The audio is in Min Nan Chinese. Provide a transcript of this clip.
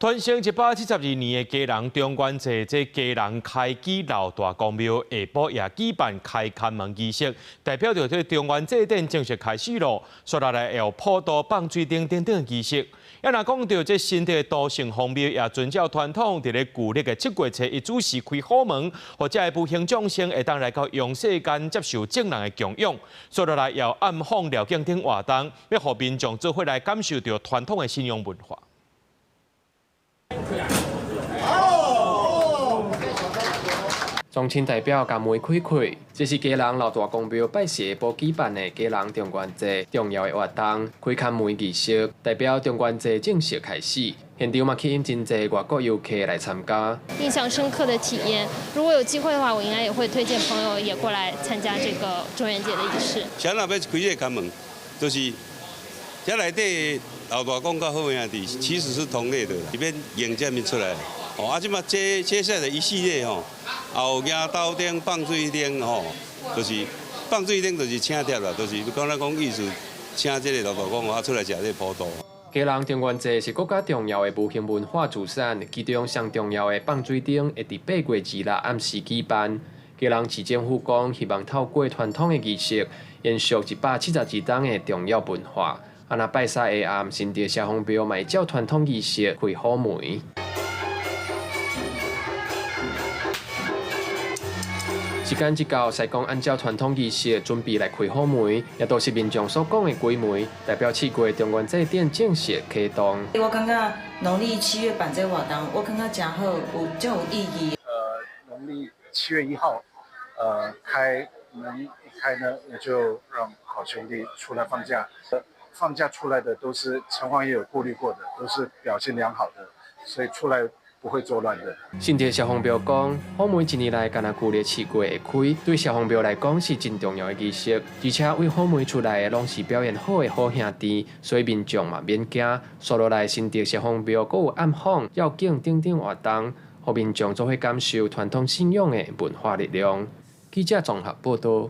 傳承172年的基隆中元節，這基隆開基老大公廟下晡也舉辦開龕門儀式，代表著這中元祭典正式開始咯。紲落來會有普渡、放水燈等等的儀式。啊，若講到這新竹的都城隍廟，也遵照傳統，佇咧舊曆的7月初一準時開虎門，予這个無形眾生會當來到陽世間接受眾人的供養。紲落來也有暗訪寮境等活動，欲予民眾做伙來感受著傳統的信仰文化。宗親代表共門開開，這是基隆老大公廟拜四下晡舉辦的基隆中元節重要的活動，開龕門儀式，代表中元節正式開始。現場嘛吸引真濟外國遊客來參加。印象深刻的體驗，如果有機會的話，我應該也會推薦朋友也過來參加這個中元節的儀式。啥人欲開這個龕門，就是這內底老大公佮好兄弟，其實是同類的，欲迎接𪜶出來。哦，啊，這馬接接下來一系列吼，也有迎頭燈、放水燈吼，就是放水燈就是請帖啦，就是講咱講意思，請這個老大公啊出來食這個普渡。基隆中元節是國家重要的無形文化資產，其中上重要的放水燈會佇8月26暗時舉辦。基隆市政府講，希望透過傳統的儀式，延續172冬的重要文化。啊，若拜三下暗，新竹城隍廟嘛會照傳統儀式開虎門。時間一到，師公按照傳統儀式準備來開虎門，也都是民眾所講的鬼門，代表7月中元祭典正式啟動。我感覺農曆七月辦這個活動，我感覺誠好，有真有意義。農曆7月1號，開門一開呢，也就讓好兄弟出來放假。放假出來的都是城隍爺有顧慮過的，都是表現良好的，所以出來不會作亂的。新竹城隍廟講，虎門一年來干焦舊曆七月會開，對城隍廟來講是真重要的儀式，而且對虎門出來的攏是表現好的好兄弟，所以民眾嘛免驚。紲落來新竹城隍廟閣有暗訪、繞境等等活動，予民眾做伙感受傳統信仰的文化力量。記者綜合報導。